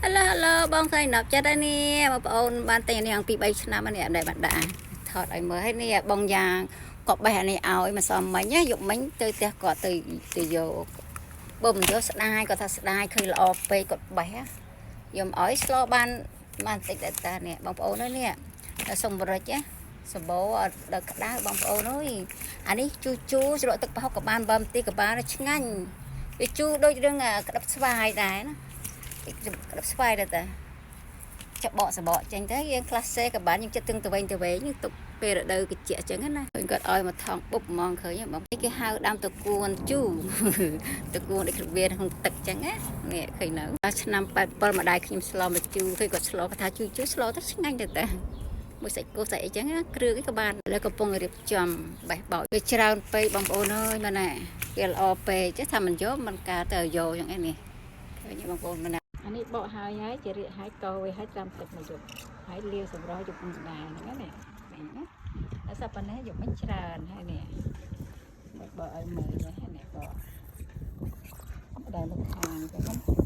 Hello hello បងស្រីណប់ចិត្តហើយនេះបងប្អូនបានទិញនេះអង្គពី3ឆ្នាំនេះអត់ដែលបានដាក់ថតឲ្យមើលហើយនេះបងយ៉ាងក៏បេះអានេះឲ្យមកសមមិញណាយប់មិញទៅផ្ទះគាត់ទៅទៅយកបើមិនយកស្ដាយគាត់ថាស្ដាយឃើញល្អពេកគាត់បេះយកមកឲ្យស្លបានបានតិចដែរតានេះបងប្អូនអើយនេះសុំបរិចណាសបោអត់ដល់ក្តៅបងប្អូនអើយអានេះជូរជូរជ្រក់ទឹកប្រហុកក៏បានបើមទីក៏បានឆ្ងាញ់វាជូរដូចរឿងក្តាប់ស្វាយដែរណា ក្តាប់ស្វាយដែរតាចាប់បកសបកចេញទៅយើងខ្លះសេក៏បានយើងចិត្តទឹងទៅវិញទៅវិញទុកពេលរដូវកាជាអញ្ចឹងណាឃើញគាត់ឲ្យមកថងបុបហ្មងឃើញបងគេហៅដើមតកួនជូរតកួនដូចវាក្នុងទឹកអញ្ចឹងណានេះឃើញនៅដល់ឆ្នាំ87ម្ដាយខ្ញុំស្លមកជូរឃើញគាត់ស្លគាត់ថាជូរជូរស្លទៅឆ្ងាញ់ទៅតាមួយសាច់គោសាច់អីចឹងណាគ្រឿងអីក៏បានឥឡូវកំពុងរៀបចំបេះបោចវាច្រើនពេកបងប្អូនអើយមែនណាវាល្អពេកចេះថាមិនយកមិនកើតទៅយកចឹងឯនេះឃើញបងប្អូនមែនណា អានេះបកហើយហើយជារៀកហើយកោវាហើយត្រាំទឹកមកយប់ហើយលាវសម្រស់យប់នឹងដែរហ្នឹងណានេះណាតែសប្តាហ៍នេះយប់មិនច្រើនហើយនេះមកបកឲ្យមើលនេះនេះបកដែលមកខាងចឹងណា